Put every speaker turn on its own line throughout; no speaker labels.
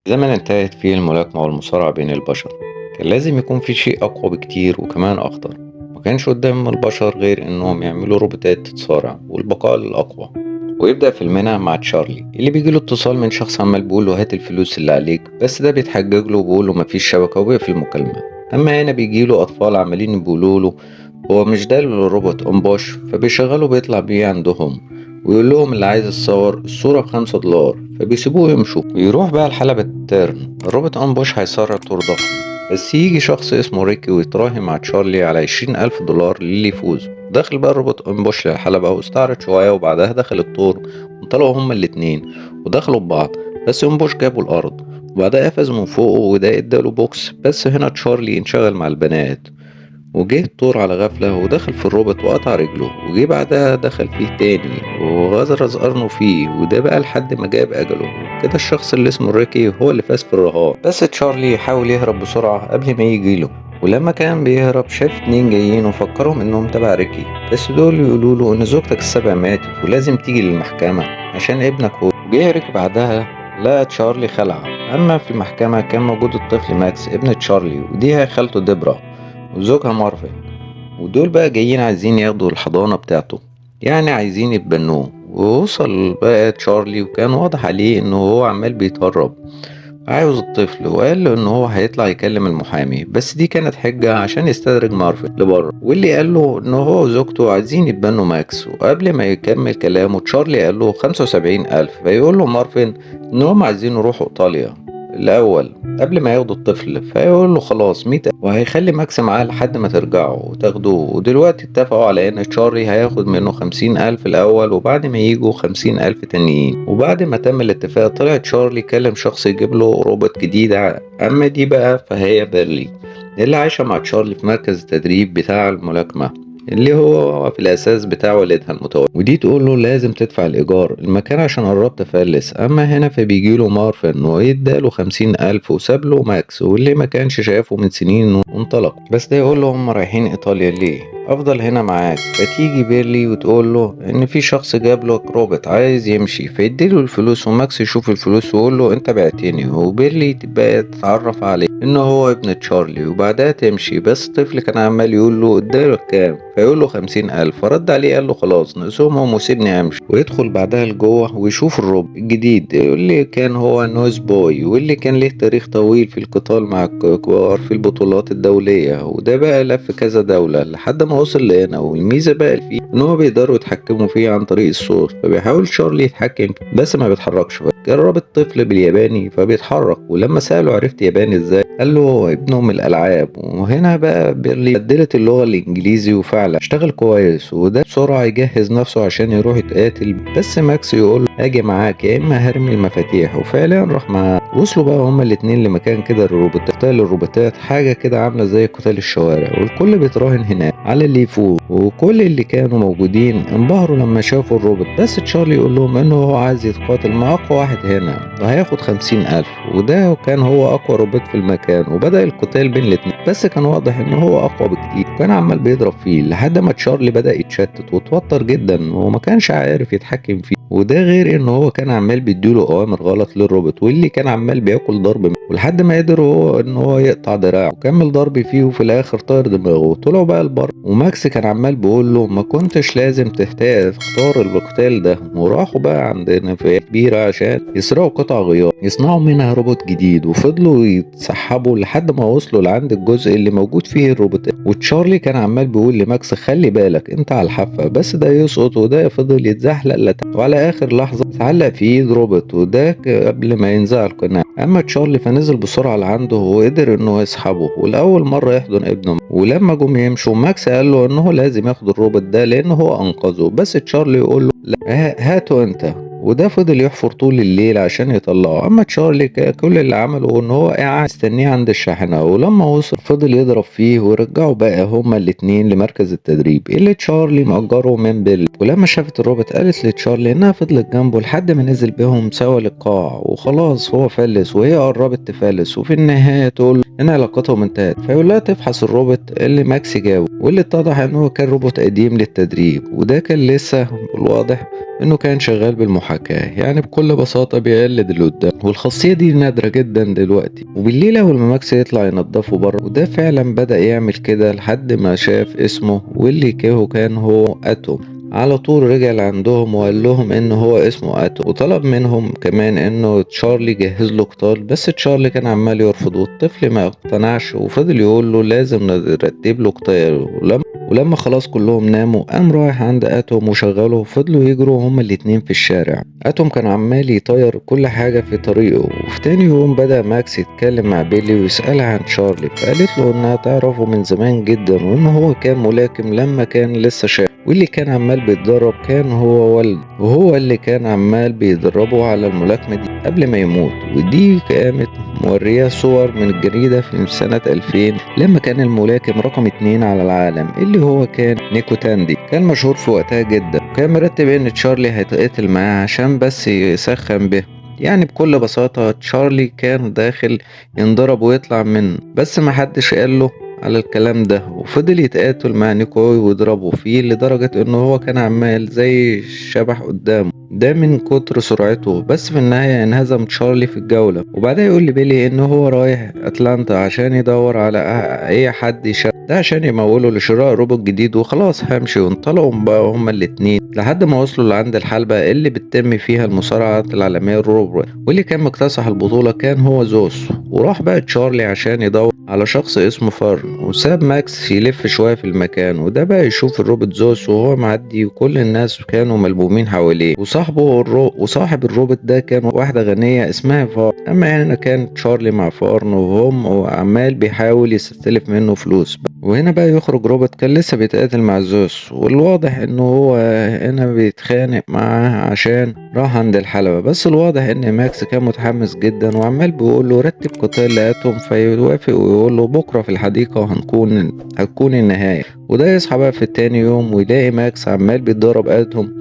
زمن انتهت فيه الملاكمة والمصارعة بين البشر، كان لازم يكون في شيء أقوى بكتير وكمان أخطر. ما كانش قدام البشر غير إنهم يعملوا روبوتات تتصارع والبقاء للأقوى. ويبدأ فيلمنا مع تشارلي اللي بيجيله اتصال من شخص عمال بيقوله هات الفلوس اللي عليك، بس ده بيتحجج له وبيقوله مفيش شبكة وبيقفل المكالمة. أما هنا بيجيله أطفال عمالين بيقولوله هو مش ده الروبوت أمبوش، فبيشغله بيطلع بيه عندهم ويقول لهم اللي عايز يتصور الصورة ب5 دولار، فبيسيبوه يمشوا. ويروح بقى لحلبة تيرن، الروبوت أمبوش هيصارع تور ضخم، بس يجي شخص اسمه ريكي ويتراهن مع تشارلي على 20,000 دولار للي يفوز. دخل بقى الروبوت أمبوش للحلبة واستعرض شوية، وبعدها دخل التور وانطلقوا هما الاتنين ودخلوا ببعض، بس أمبوش جابوا الأرض وبعدها قفز من فوقه وده اداله بوكس. بس هنا تشارلي انشغل مع البنات، وجه التور على غفلة ودخل في الروبوت وقطع رجله، وجه بعدها دخل فيه تاني وغزرز قرنه فيه، وده بقى لحد ما جاب أجله. كده الشخص اللي اسمه ريكي هو اللي فاز في الرهان، بس تشارلي حاول يهرب بسرعة قبل ما يجيله. ولما كان بيهرب شاف اتنين جايين وفكرهم انهم تبع ريكي، بس دول يقولوا له ان زوجتك السابقة ماتت ولازم تيجي للمحكمة عشان ابنك هو. جه ريكي بعدها لقى تشارلي خلع. اما في المحكمة كان موجود الطفل ماكس ابن تشارلي، ودي هي خالته ديبرا وزوجها مارفن، ودول بقى جايين عايزين ياخدوا الحضانة بتاعته، يعني عايزين يتبنوه. ووصل بقى تشارلي وكان واضح عليه انه هو عمال بيتهرب عاوز الطفل، وقال له ان هو هيطلع يكلم المحامي، بس دي كانت حجة عشان يستدرج مارفن لبره، واللي قال له ان هو وزوجته عايزين يتبنوا ماكس. وقبل ما يكمل كلامه تشارلي قال له 75,000، فيقول له مارفن ان هم عايزين يروحوا ايطاليا الأول قبل ما ياخدوا الطفل، فيقول له خلاص 100 وهيخلي ماكس معاه لحد ما ترجعوا وتاخدوه. ودلوقتي اتفقوا على إن تشارلي هياخد منه 50,000 الأول، وبعد ما يجوا 50,000 تانيين. وبعد ما تم الاتفاق طلع تشارلي كلم شخص يجيب له روبوت جديد. أما دي بقى فهي بيرلي اللي عايشة مع تشارلي في مركز التدريب بتاع الملاكمة اللي هو في الأساس بتاع والدها المتوفي، ودي تقول له لازم تدفع الإيجار المكان عشان قربت أفلس. أما هنا فبيجيله مارفن ويداله 50,000 وساب له ماكس واللي ما كانش شايفه من سنين وانطلق. بس ده يقول له هم رايحين إيطاليا ليه؟ أفضل هنا معاك. فتيجي بيرلي وتقول له إن في شخص جاب له روبوت عايز يمشي، فيديله الفلوس، وماكس يشوف الفلوس ويقول له أنت بعتني. وبيرلي تبقى تتعرف عليه إنه هو ابن تشارلي، وبعدها تمشي. بس الطفل كان عمال يقول له اداله كام، فيقول له 50,000، فرد عليه قال له خلاص نقسمهم وسيبني أمشي. ويدخل بعدها لجوه ويشوف الروبوت الجديد اللي كان هو نويز بوي، واللي كان له تاريخ طويل في القتال مع الكبار في البطولات الدولية، وده بقى لف كذا دولة لحد ما وصل لهنا. والميزة بقى فيه إن هو بيقدروا يتحكموا فيه عن طريق الصوت، فبيحاول تشارلي يتحكم بس ما بيتحركش. جرب الطفل بالياباني فبيتحرك، ولما سأله عرفت ياباني ازاي، قال له ابنه من الألعاب. وهنا بقى بيرلي بدلت اللغة الإنجليزي وفعلا اشتغل كويس، وده بسرعة يجهز نفسه عشان يروح يتقاتل. بس ماكس يقول اجي معاك يا اما هرمي المفاتيح، وفعلا راح معاه. وصلوا بقى هما الاتنين لمكان كده الروبوتات، قتال الروبوتات حاجة كده عاملة زي قتال الشوارع، والكل بيتراهن هناك على اللي يفوز. وكل اللي كانوا موجودين انبهروا لما شافوا الروبوت، بس تشارلي يقول لهم انه هو عايز يتقاتل مع اقوى واحد هنا وهياخد 50,000، وده كان هو اقوى روبوت في المكان. وبدأ القتال بين الاتنين، بس كان واضح ان هو اقوى بكتير، وكان عمال بيضرب فيه لحد ما تشارلي بدأ يتشتت وتوتر جدا وما كانش عارف يتحكم فيه. وده غير ان هو كان عمال بيديله اوامر غلط للروبوت، واللي كان عمال بياكل ضرب منه، ولحد ما قدر هو ان هو يقطع دراعه وكمل ضرب فيه، وفي الاخر طير دماغه. طلعوا بقى البر، وماكس كان عمال بيقول له ما كنتش لازم تختار القتال ده. وراحوا بقى عند نفايات كبيرة عشان يسرقوا قطع غيار يصنعوا منها روبوت جديد، وفضلوا يتسحبوا لحد ما وصلوا لعند الجزء اللي موجود فيه الروبوت. وتشارلي كان عمال بيقول لماكس خلي بالك انت على الحافة، بس ده يسقط وده فضل يتزحلق لتحت، وعلى اخر لحظة اتعلق في ايد روبوت، وده قبل ما ينزع القناع. اما تشارلي فنزل بسرعة لعنده وقدر انه يسحبه، ولاول مرة يحضن ابنه. ولما جم يمشوا ماكس قال له انه لازم ياخد الروبوت ده لانه هو انقذه، بس تشارلي يقول له لا هاته انت، وده فضل يحفر طول الليل عشان يطلعه. اما تشارلي كل اللي عمله ان هو قاعد مستنيه عند الشاحنة، ولما وصل فضل يضرب فيه، ورجعوا بقى هما الاتنين لمركز التدريب اللي تشارلي مأجره من بيل. ولما شافت الروبوت قالت لتشارلي انها فضلت جنبه لحد ما نزل بيهم سوا للقاع، وخلاص هو فلس وهي قربت تفلس. وفي النهاية تقول ان علاقتهم انتهت، فيقول لها تفحص الروبوت اللي ماكس جابه، واللي اتضح انه كان روبوت قديم للتدريب، وده كان لسه الواضح انه كان شغال بالمحاكاة، يعني بكل بساطة بيقلد اللي قدامه، والخاصية دي نادرة جدا دلوقتي. وبالليل اول ما ماكس يطلع ينضفه بره، وده فعلا بدأ يعمل كده لحد ما شاف اسمه واللي كان هو اتوم. على طول رجع لعندهم وقال لهم ان هو اسمه اتوم، وطلب منهم كمان انه تشارلي جهز له قتال، بس تشارلي كان عمال يرفض، والطفل ما اقتنعش وفضل يقول له لازم نرتب له قتال. ولما خلاص كلهم ناموا قام رايح عند اتوم وشغله، وفضلوا يجروا هما الاتنين في الشارع. اتوم كان عمال يطير كل حاجة في طريقه. وفي تاني يوم بدأ ماكس يتكلم مع بيلي ويسألها عن تشارلي، فقالت له انها تعرفه من زمان جدا، وان هو كان ملاكم لما كان لسه شاب، واللي كان عمال بيتدرب كان هو والده، وهو اللي كان عمال بيدربه على الملاكمة دي قبل ما يموت. ودي قامت مورية صور من الجريدة في سنة 2000 لما كان الملاكم رقم 2 على العالم اللي هو كان نيكو تاندي، كان مشهور في وقتها جدا، وكان مرتب ان تشارلي هيتقتل معاه عشان بس يسخن به. يعني بكل بساطة تشارلي كان داخل ينضرب ويطلع منه، بس محدش قال له على الكلام ده، وفضل يتقاتل مع نيكوي ويضربه فيه لدرجة انه هو كان عمال زي الشبح قدامه ده من كتر سرعته. بس في النهاية انهزم تشارلي في الجولة. وبعدها يقول لبيلي ان هو رايح اتلانتا عشان يدور على اي حد يشغل ده عشان يموله لشراء روبوت جديد، وخلاص همشي. وانطلقوا بقى هما الاتنين لحد ما وصلوا لعند الحلبة اللي بتتم فيها المصارعة العالمية الروبوت، واللي كان مكتسح البطولة كان هو زوس. وراح بقى تشارلي عشان يدور على شخص اسمه فارن، وساب ماكس يلف شوية في المكان، وده بقى يشوف الروبوت زوس وهو معدي، وكل الناس كانوا ملمومين حواليه، وصاحب الروبوت ده كان واحدة غنية اسمها فارن. اما هنا كان تشارلي مع فارن وهم وعمال بيحاول يستلف منه فلوس. وهنا بقى يخرج روبوت كان لسه بيتقاتل مع زوس، والواضح انه هو هنا بيتخانق معاه عشان راح عند الحلبة. بس الواضح ان ماكس كان متحمس جدا وعمال بيقول له رتب قتال لاتوم، فيوافق ويقول له بكرة في الحديقة هتكون النهاية. وده يصحى بقى في التاني يوم ويلاقي ماكس عمال بيتدرب اتوم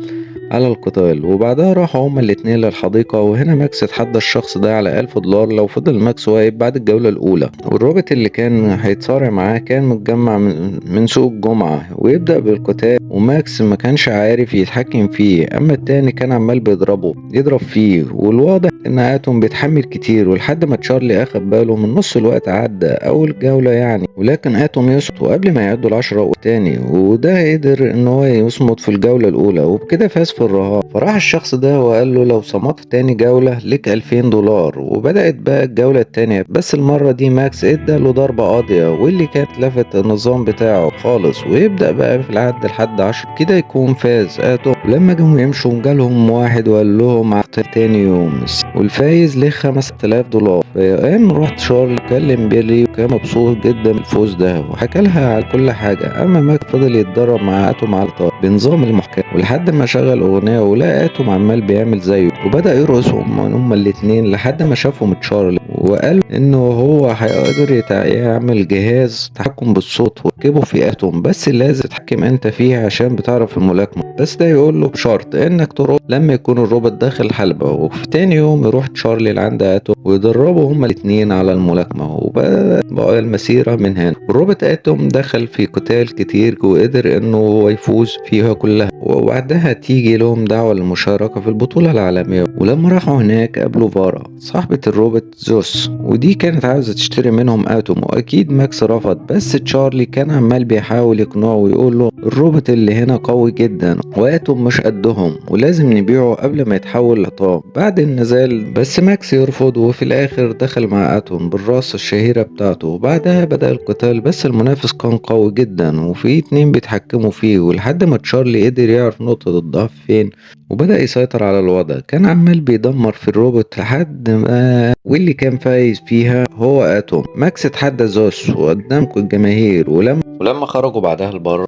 على القتال. وبعدها راحوا هما الاتنين للحديقة، وهنا ماكس اتحدى الشخص ده على $1000 لو فضل ماكس واقف بعد الجولة الأولى. والروبوت اللي كان هيتصارع معاه كان متجمع من سوق الجمعة، ويبدأ بالقتال، وماكس ما كانش عارف يتحكم فيه، أما التاني كان عمال بيضربه يضرب فيه. والواضح إن اتوم بيتحمل كتير، ولحد ما تشارلي أخد باله من نص الوقت عدى أول جولة يعني، ولكن اتوم يسقط وقبل ما يعدوا 10 والتاني، وده قدر إن هو يصمد في الجولة الأولى، وبكده فاز في الرهان. فراح الشخص ده وقال له لو صمدت تاني جولة لك $2000. وبدأت بقى الجولة التانية، بس المرة دي ماكس ادى له ضربة قاضية واللي كانت لفت النظام بتاعه خالص، ويبدأ بقى في العد لحد 10 كده يكون فاز اتوم. لما جم يمشوا جالهم واحد وقال لهم على تاني يوم والفايز ليه $5000. فقام راح تشارلي كلم بيلي وكان مبسوط جدا بالفوز ده وحكى لها على كل حاجة. اما ماكس فضل يتدرب مع اتوم على الطاولة بنظام المحاكاة، ولحد ما شغل اغنية ولقى اتوم عمال بيعمل زيه، وبدأ يرقص هما الاتنين لحد ما شافهم تشارلي وقال انه هو هيقدر يعمل جهاز تحكم بالصوت ويركبه في اتوم، بس لازم تتحكم انت فيه عشان بتعرف الملاكمة. بس ده يقول له بشرط انك ترقص لما يكون الروبوت داخل الحلبة. وفي تاني يوم يروح تشارلي لعند اتوم ويدربوا هما الاتنين على الملاكمة، وبدأ بقى المسيرة من هنا. والروبوت اتوم دخل في قتال كتير وقدر انه هو يفوز فيها كلها، وبعدها تيجي لهم دعوة للمشاركة في البطولة العالمية. ولما راحوا هناك قابلوا فارا صاحبة الروبوت زوس، ودي كانت عاوزة تشتري منهم اتوم، واكيد ماكس رفض، بس تشارلي كان عمال بيحاول يقنعه ويقول له الروبوت اللي هنا قوي جدا واتوم مش قدهم ولازم نبيعه قبل ما يتحول لحطام بعد النزال. بس ماكس يرفض، وفي الاخر دخل مع اتوم بالراس الشهيرة بتاعته، وبعدها بدأ القتال، بس المنافس كان قوي جدا وفي اتنين بيتحكموا فيه، ولحد ما تشارلي قدر يعرف نقطة الضعف فين وبدأ يسيطر على الوضع. كان عمال بيدمر في الروبوت لحد ما واللي كان فايز فيها هو اتوم. ماكس اتحدى زوس وقدام الجماهير، ولما خرجوا بعدها البر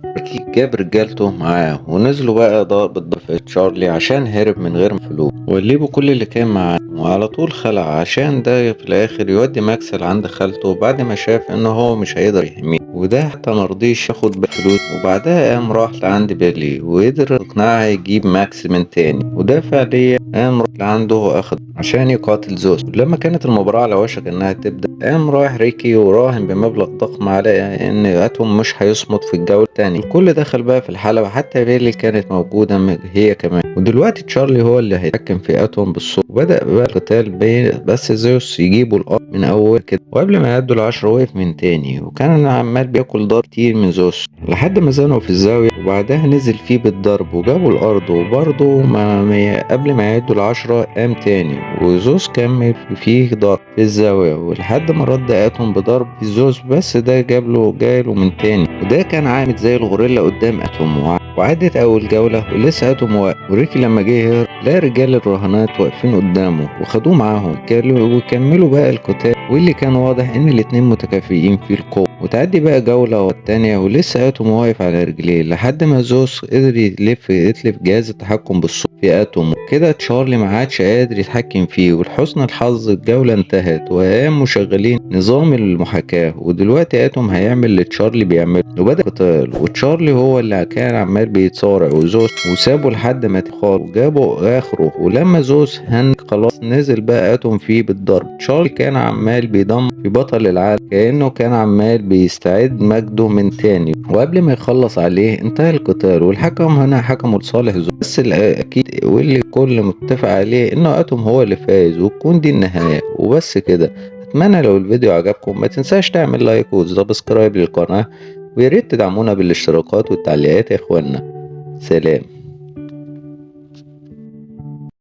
جاب رجالته معاه ونزلوا بقى ضرب في تشارلي عشان هرب من غير فلوس، ولبوا كل اللي كان معاه، وعلى طول خلع عشان ده في الاخر يودي ماكس لعند خالته بعد ما شاف ان هو مش هيقدر يحميه، وده حتى مرضيش ياخد فلوس. وبعدها قام راح لعند بيلي وقدر يقنعها يجيب ماكس من تاني، وده فعليا قام راح لعنده واخد. عشان يقاتل زوس. لما كانت المباراة على وشك انها تبدأ، قام رايح ريكي وراهن بمبلغ ضخم على ان اتوم مش هيصمد في الجولة التانية. الكل دخل بقى في الحلبة، حتى ريلي كانت موجودة هي كمان. ودلوقتي تشارلي هو اللي هيتحكم في اتوم بالصوت، وبدأ بقى القتال بين بس زوس يجيبوا الارض من اول كده. وقبل ما يعدوا ال10 وقف من تاني، وكان عمال بياكل ضرب كتير من زوس لحد ما زنقه في الزاوية، وبعدها نزل فيه بالضرب وجابوا الارض، وبرضه ما قبل ما يعدوا ال10 قام تاني، وزوس كمل فيه ضرب في الزاوية، ولحد ما رد اتوم بضرب في زوس، بس ده جاله من تاني، وده كان عامل زي الغوريلا قدام اتوم. وعدت اول جولة ولسه اتوم واقف، وريكي لما جه يهرب لقى رجال الرهانات واقفين قدامه وخدوه معاهم وكملوا بقى القتال، واللي كان واضح ان الاتنين متكافئين في القوة. وتعدي بقى جولة والتانية ولسه اتوم واقف على رجليه، لحد ما زوس قدر يتلف جهاز التحكم بالصوت في اتوم. كده تشارلي ما عادش قادر يتحكم فيه، ولحسن الحظ الجولة انتهت وقاموا مشغلين نظام المحاكاة، ودلوقتي اتوم هيعمل اللي تشارلي بيعمله. وبدأ القتال، وتشارلي هو اللي كان عمال بيتصارع وزوس، وسابه لحد ما خالص وجابوا اخره. ولما زوس هن خلاص نزل بقى اتوم فيه بالضرب. تشارلي كان عمال بيضم في بطل العالم كأنه كان عمال بيستعد مجده من تاني، وقبل ما يخلص عليه انتهى القتال، والحكم هنا حكموا لصالح زوس. بس الأكيد واللي الكل متفق عليه انه اتوم هو اللي فايز، وتكون دي النهاية. وبس كده، اتمنى لو الفيديو عجبكم ما تنساش تعمل like و subscribe للقناة، وياريت تدعمونا بالاشتراكات والتعليقات يا اخوانا. سلام.